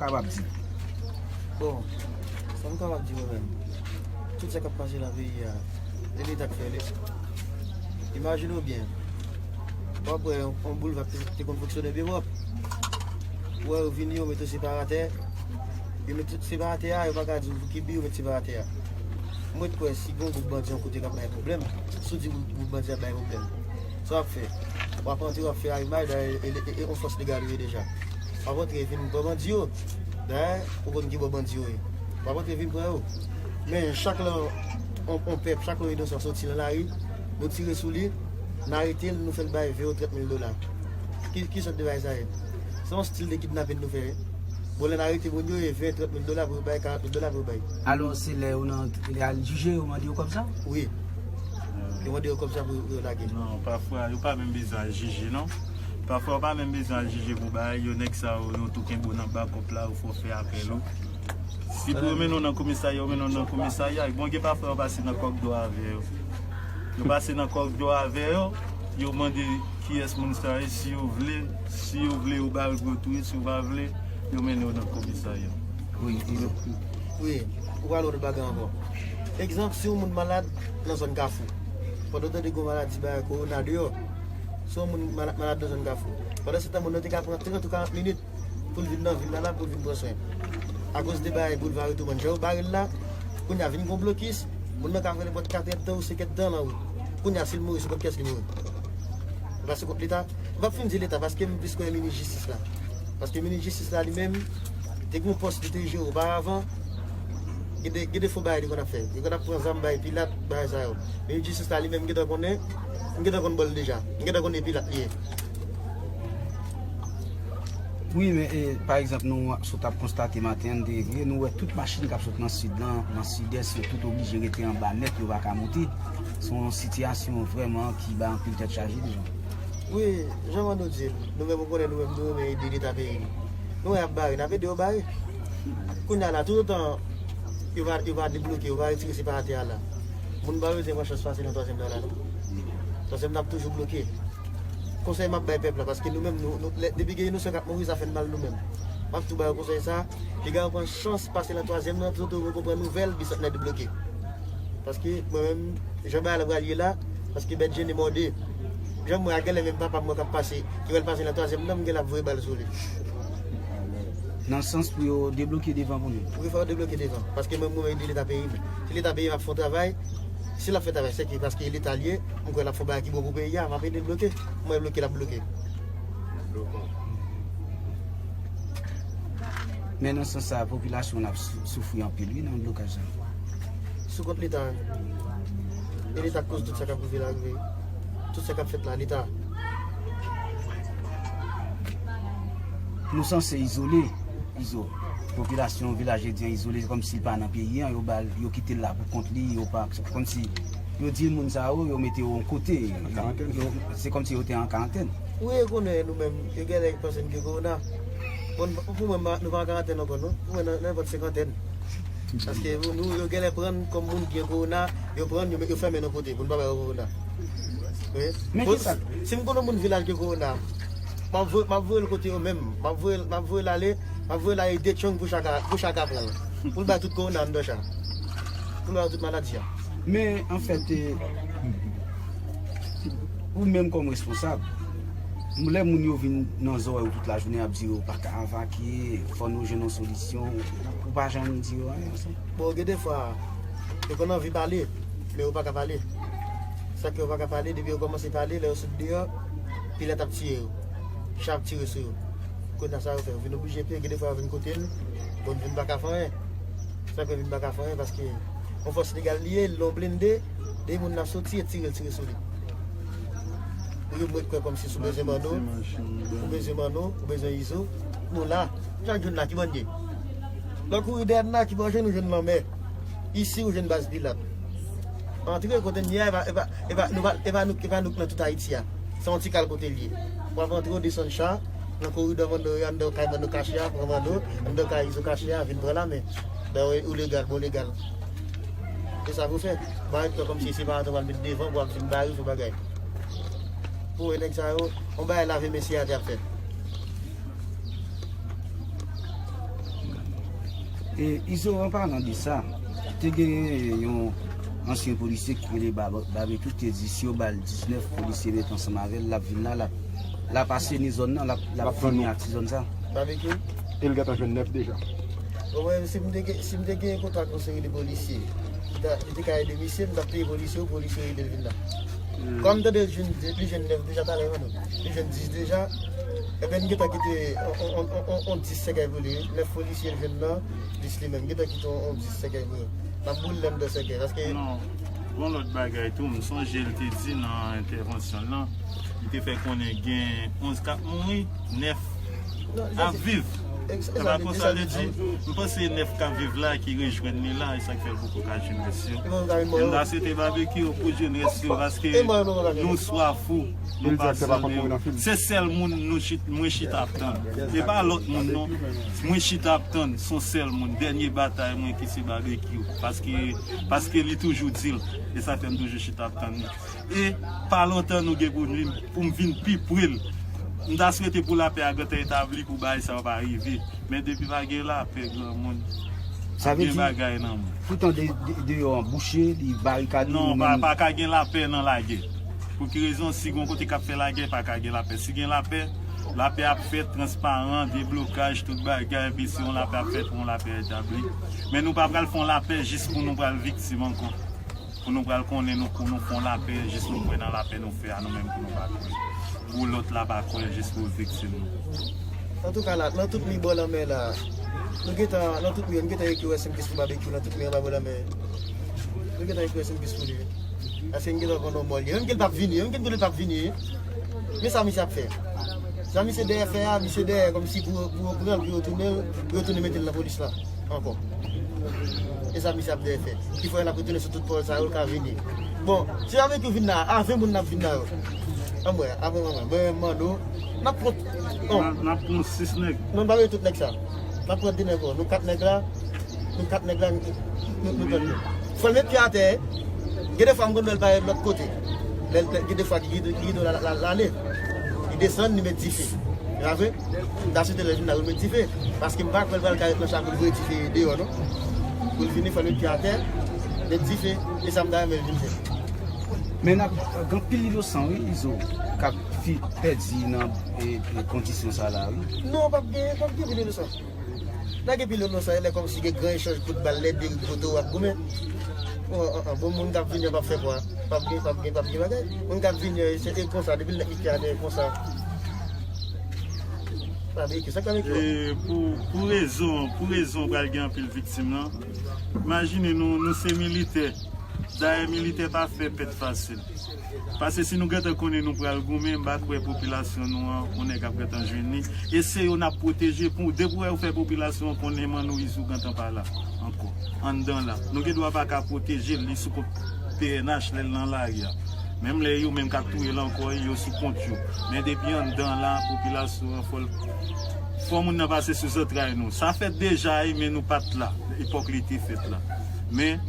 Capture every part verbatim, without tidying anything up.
Kapab di? Bon, sa m kapab di mwen menm, tout sa k ap pase nan peyi a, se Leta k fè li. Imajine w byen, w ap wè yon, yon boulva te, te konn fonksyone byen pwòp. Ou wè yo vini, yo mete separatè, yo mete separatè a, yo pa ka di w ki bi yo mete separatè a. Mwen kwè si gen yon gwoup bandi yon kote k ap bay pwoblèm, si w di gwoup, gwoup bandi ap bay pwoblèm, sa w ap fè? W ap antre, w ap fè arimay, dayè e, e, e, e yon fòs legal ou ye deja. W ap antre vin pran bandi yo, dayè ou konn ki bò bandi yo ye. W ap antre vin pran yo. Men chak lè yon, yon pèp, chak lè yon inosan soti nan lari, nou tire sou li, n arete l, nou fè l bay ven ou trant mil dola. Ki, ki sòt de bagay sa ye? Se yon stil de kidnapin nou fè. Bon, lè n arete moun yo, e ven, trant mil dola pou yo bay, karant mil dola pou yo bay. Alò, se lè yo nan, lè al jije, yo mande yo kòb sa? Wi. Yo mande yo kòb sa pou yo lage. Non, pafwa, yo pa menm bezwen al jije, non. Pafwa, yo pa menm bezwen al jije pou bagay yo, nèg sa yo, yo tou kenbe w nan bakòp la, yo fè w fè apèl ou. Si pou yo mennen w nan komisarya, yo mennen w nan komisarya. Bon, gen pafwa, yo pase nan kòkdò avè yo. Yo pase nan kòkdò avè yo, yo mande kiyès moun sa ye, si yo vle, si yo vle, yo ba yo pou yo touye, si yo pa vle, yo mennen yo nan komisarya. Wi, Izo. Wi, ou pral wè lòt bagay ankò. Egzanp, si yon moun malad nan zòn Kafou, pandan w tande gen yon maladi bagay kowona deyò, si yon moun mala-, malad nan zòn Kafou, pandan se tan moun nan te ka pran trant ou karant minit pou l vin nan vil la, la, pou l vin pran swen. Akoz de bagay boulva yo tou, jan yo bare l la, kounye a vin gen yon blokis, moun nan ka fè nenpòt kat èdtan ou senk èdtan nan wout. Kounye a, si l mouri, se kont kiyès li mouri? Se pa se kont Leta? M p ap fin di Leta, paske m plis kwè minis jistis la. Paske minis jistis la, li menm, te gen yon pòs li te jere oparavan, gen de, gen de fo bagay li konn ap fè. Li konn ap pran zam, bay Pilat, bagay sa yo. Minis jistis la, li menm, m gentan konnen, m gentan konn bò l deja. M gentan konnen Pilat li ye. Wi, men e, pa egzanp, nou sot ap konstate maten an, nou te rive, nou wè tout machin k ap sot nan sid lan, nan sidès, yo tout oblije rete anba nèt, yo pa ka monte. Se yon sitiyasyon vrèman ki bay anpil tèt chaje deja. Wi, jan Mano di l, nou menm ou konnen nou menm nou renmen ede Leta peyi nou. Nou wè y ap bare, n ap ede yo bare. Kounye a la, toutotan yo pa, yo pa debloke, yo pa retire separatè a la, moun pa bezwen pran chans pase nan twazyèm nan la non. Twazyèm nan ap toujou bloke. Konsèy m ap bay pèp la, paske nou menm, nou, nou, lè, depi gen inosan k ap mouri, sa fè n mal nou menm. M ap tou ba yo konsèy sa, piga yo pran chans pase nan twazyèm nan, toutotan yo poko pran nouvèl, Bisantnè debloke. Paske mwen menm, jan bagay la pral ye la, paske bèt jennen mòde. Jan m wè a genlè menm papa m wè k ap pase, ki wè l pase nan twazyèm nan, m genlè ap voye bal sou li. Nan sans pou yo debloke devan pou nou. Wi, fò yo debloke devan. Paske mwen, mwen menm, se Leta peyi m. Se Leta peyi m ap fè yon travay. Si l ap fè travay, se ke paske Leta l ye, m kwè l ap fè yon bagay ki bon pou peyi a, m ap ede l bloke. Mwen bloke, l ap bloke. Men nan sans sa a, popilasyon an ap sou- soufri anpil, wi, nan blokaj sa. Sou kont Leta. E Leta k koz tout sa k ap rive la rive. Tout sa k ap fèt la, Leta. Nou sanse izole, Izo. Popilasyon vilaj Endyen izole, se kòmsi l pa nan peyi an, yo ba l, yo kite l la pou kont li, yo pa, se kòmsi yo di moun sa yo, yo mete yo yon kote. Yo, se kòmsi yo te an karantèn. Wi, yo konnen nou menm, yo genlè panse n gen kowona. Bon, pou mwen, nou pa an karantèn ankò non. Pou mwen, nan nenpòt senkantèn. Paske nou, yo genlè pran n kòm moun ki gen kowona, yo pran n, yo, yo fèmen n yon kote pou n pa bay yo kowona. Wi. Men kisa? Si m konnen yon moun vilaj gen kowona, m ap voye, m ap voye l kote yo menm. M ap voye, m ap voye l ale, m ap voye l ale Dechong pou cha ka, pou cha ka pran l. Pou l bay tout kowona anndan cha. Pou l bay tout maladi a. Men, anfèt, e, ou menm kòm responsab, lè moun yo vin nan zòrèy ou tout lajounen ap di yo pa ka avake, fò nou jwenn yon solisyon, ou pa janm di yo anyen, sa? Bon, gen defwa, yo konn anvi pale, men yo pa ka pale. Sa ke yo pa ka pale, depi yo kòmanse pale, lè yo sot deyò, Pilat ap tiye yo. Cha ap tire sou yo. Kounye a sa yo fè, yo vin oblije peye, gen defwa yo vin kote n, bon, n vin pa ka fè anyen. Sa ke vin pa ka fè anyen, paske yon fòs legal li ye, l gen yon blende, depi moun nan soti, e tire, l tire sou li. Ou yo mwen kwè kòmsi si w bezwen Manno, ou bezwen Manno, ou bezwen Izo, nou la. Chak jou n la, ki bò n ye? Lè w kouri dèyè n la, ki bò w jwenn, ou jwenn lanmè. Isi, ou jwenn baz Pilat. Antre kote n ye a, e pa, e pa, e pa, nou pa, e pa nou, e pa nou k nan tout Ayiti a. Se yon ti kal kote l ye. W ap antre, w desann cha, nan koridò Manno yo, anndan kay Manno kache a, pran Manno, anndan kay Izo kache a, vin pran lamen. Dayè, ou legal, bon legal. E sa pou fè. Ba yo fè kòmsi se pa antre w al met devan pou w ap vin bare sou bagay. Pou wè nèg sa yo, yon bagay lave men se atè y ap fè. E Izo, an palan de sa, te genyen yon ansyen polisye ki rele Ba-, Babekyou, te di si yo ba l diznèf polisye met ansanm avè l, l ap vin la, l ap, l ap aseni zòn nan, l ap, l ap fini ak ti zòn sa. Babekyou? E l gentan jwenn nèf deja. Bon, mwen, si m te gen, si m te gen kontak yon seri de polisye, li ta, li te ka ede misye, m t ap peye polisye yo, polisye yo ede l vin la. Kòm m tande l jwenn, li jwenn nèf deja, talè mande w. Li jwenn dis deja. Ebyen, m gentan kite on, on, on, on, on dis sèkèy pou li, wi. Nèf polisye l jwenn nan, dis li menm. M gentan kite on, on dis sèkèy pou li. N ap boule anndan sèkèy, paske... Non, gon lòt bagay tou, m sonje l te di nan entèvansyon l lan, li te fè konnen gen onz k ap mouri, nèf ap viv. E pa konsa l di, m panse nèf k ap viv la ki rejwenn li la, e sa k fè l poko ka jwenn rès yo. E m ta swete Babekyou pou jwenn rès yo, paske nou swaf ou, nou pa zanmi w. Se sèl moun nou chit-, mwen chita ap tann. E pa lòt moun non. Mwen chita ap tann, se yon sèl moun. Dènye batay mwen ki se Babekyou. Paske, paske li toujou di l. E sa fè m toujou chita ap tann li. E pa lontan nou gen pou vin, pou m vin pi pre l. M ta swete pou lapè a gentan etabli pou bagay sa yo pa rive. Men depi pa gen lapè, granmoun, ap gen bagay nan mwen. Sa vle di, pou tande de-, deyò an bouche, li barikade. Non, pa, pa ka gen lapè nan lagè. Pou ki rezon? Si gon kote k ap fè lagè, pa ka gen lapè. Si gen lapè, lapè ap fèt transparan, deblokaj, tout bagay, epi si yon lapè ap fèt, pou yon lapè etabli. Men nou pa pral fè yon lapè jis pou nou pral viktim ankò. Pou nou pral konnen nou, pou nou fè yon lapè, jis nou kwè nan lapè nou fè a, nou menm pou nou pa kwè. Pou lòt la pa kwè, jis pou viktim nou. Antouka la, nan tout mi bò lanmè la, nou gentan, nan tout mi yo, nou gentan ekri rest in peace pou Babekyou, nan tout mi anba bò lanmè. Nou gentan ekri rest in peace pou li. Paske nou gentan konn yon mò li ye. Menm ke l p ap vini, menm ke l di l p ap vini. Men sa misye ap fè. Sa misye dèyè fè a, misye dèyè kòmsi pou, pou yo pran l, pou yo tounen l, pou yo tounen mete l nan polis la ankò. E sa misye ap dèyè fè. Ki fè l ap retounen sou tout pawòl sa yo, l ka vini. Bon, si avèk yo vin la, a ven moun n ap vin la yo. Anmwey, apre mwen, mwen, mwen mande w, n ap pran, bon. N ap, n ap pran sis nèg. Non, n pa gen tout nèg sa. N ap pran de nèg, non. Nou kat nèg la, nou kat nèg la, nou, nou, nou tann yo. Fò l met pye atè. Gen de fwa m konn wè l pa lòt kote. Lè l, gen de fwa ki, ki, ki, ki la, la, la, l ale. Li desann, li met dife. E pa vre? M ta swete lè l vin la, yo met dife. Paske m pa kwè l pral ka ret nan chak kou l voye dife deyò, non. Pou l vini, fò l met pye atè, met dife. E sa m ta renmen l vin fè. Men n ap gen anpil inosan, wi, Izo, k ap fi-, pèdi nan, e, e, kondisyon sa la, wi. Non, p ap gen, p ap gen anpil inosan. Nèg epi lè nou sa, e lè kòmsi gen gran echanj kout bal, lè de ri kote w ap goumen. Bon, an, an, bon, moun k ap vini an p ap fè kwa. P ap gen, p ap gen, p ap gen bagay. Moun k ap vini an, e se, e konsa, depi l nèk li te atè, e konsa. Sa vle ke, sa k ta vle ke. E pou, pou rezon, pou rezon pral gen anpil viktim lan. Imajine nou, nou se militè. Dayè militè pa fè pèt fasil. Paske si nou gentan konnen nou pral goumen, m pa kwè popilasyon nou an, yon nèg ap gentan jwenn li. E se yo n ap pwoteje pou, depi w fè popilasyon an konnen Manno Izo gentan pa la ankò, anndan la. Nou gen dwa pa ka pwoteje l, li sou kont P N H lè l nan lari a. Menm lè yo menm k ap touye l ankò, yo sou kont yo. Men depi anndan la, popilasyon an fò l, fò moun nan pase sou zantray nou. Sa fèt deja, wi, men nou pa t la, epòk li te fèt la. Men,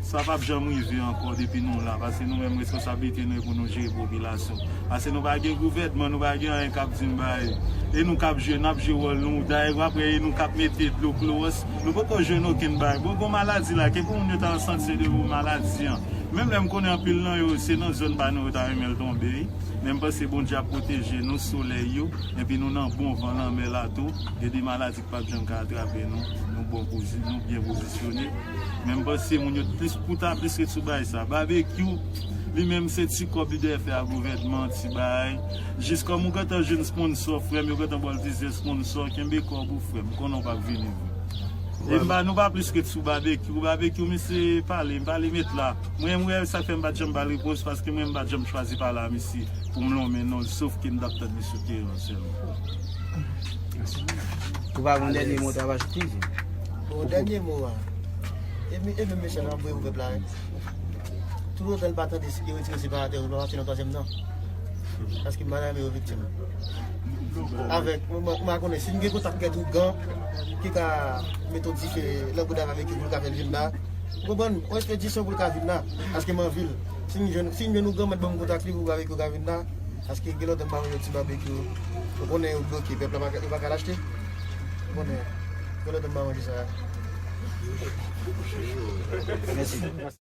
Sa p ap janm rive ankò depi nou la, paske nou menm responsablite nou e pou nou jere popilasyon. Paske nou pa gen gouvènman, nou pa gen anyen k ap di n bay. E nou k ap jwe, n ap jwe wòl nou. Dayè, apre, e nou k ap mete dlo klowòs. Nou poko jwenn okenn bagay. Bon, gon maladi la, ke pou moun yo ta an sante de maladi an. Menm lè m konnen anpil nan yo, se nan zòn pa nou yo ta renmen l tonbe, wi. Men m panse Bondye ap pwoteje nou, solèy yo, epi nou nan bon van lanmè la tou. Gen de maladi k p ap janm ka atrape nou. Nou bon pozi-, nou byen pozisyone. Men m panse moun yo plis pou ta plis ret sou bagay sa. Babekyou, li menm se ti kòb li dèyè fè a gouvènman, ti bagay. Jis kòm ou gentan jwenn sponsò, frè m, yo gentan ba w plizyè sponsò, kenbe kòb ou, frè m, konnen w p ap vini vre. E m pa, nou pa plis ret sou Babekyou. Babekyou, misye pale, m pale met la. Mwen, m wè sa k fè m pa t janm ba l repons, paske mwen, m pa t janm chwazi pale a misye pou m lonmen non l, sof ke m t ap tann li sou teren an sèlman. Ou pa gen dènye mo w t ap ajoute, Izo? Bon, dènye mo a. E mi-, e menm mesaj m ap voye pou pèp la, wi. Toutotan l pa tande yo retire separatè yo, l pa pase nan twazyèm nan. Paske m pa ta renmen yo viktim. Avèk, mwen, mwen, mwen konnen, si n gen kontak kèk ougan ki ka mete yon dife nan bouda Babekyou pou l ka fè l vin la, ou konprann? Yon ekspedisyon pou l ka vin la. Paske m anvi l. Si n jwenn, si n jwenn ougan, mèt ban m kontak li pou Babekyou ka vin la. Paske gen lontan m pa manje yon ti Babekyou. Ou konnen yo bloke, pèp la pa ka, yo pa ka l achte. Ou konnen, gen lontan m pa manje sa. Mèsi.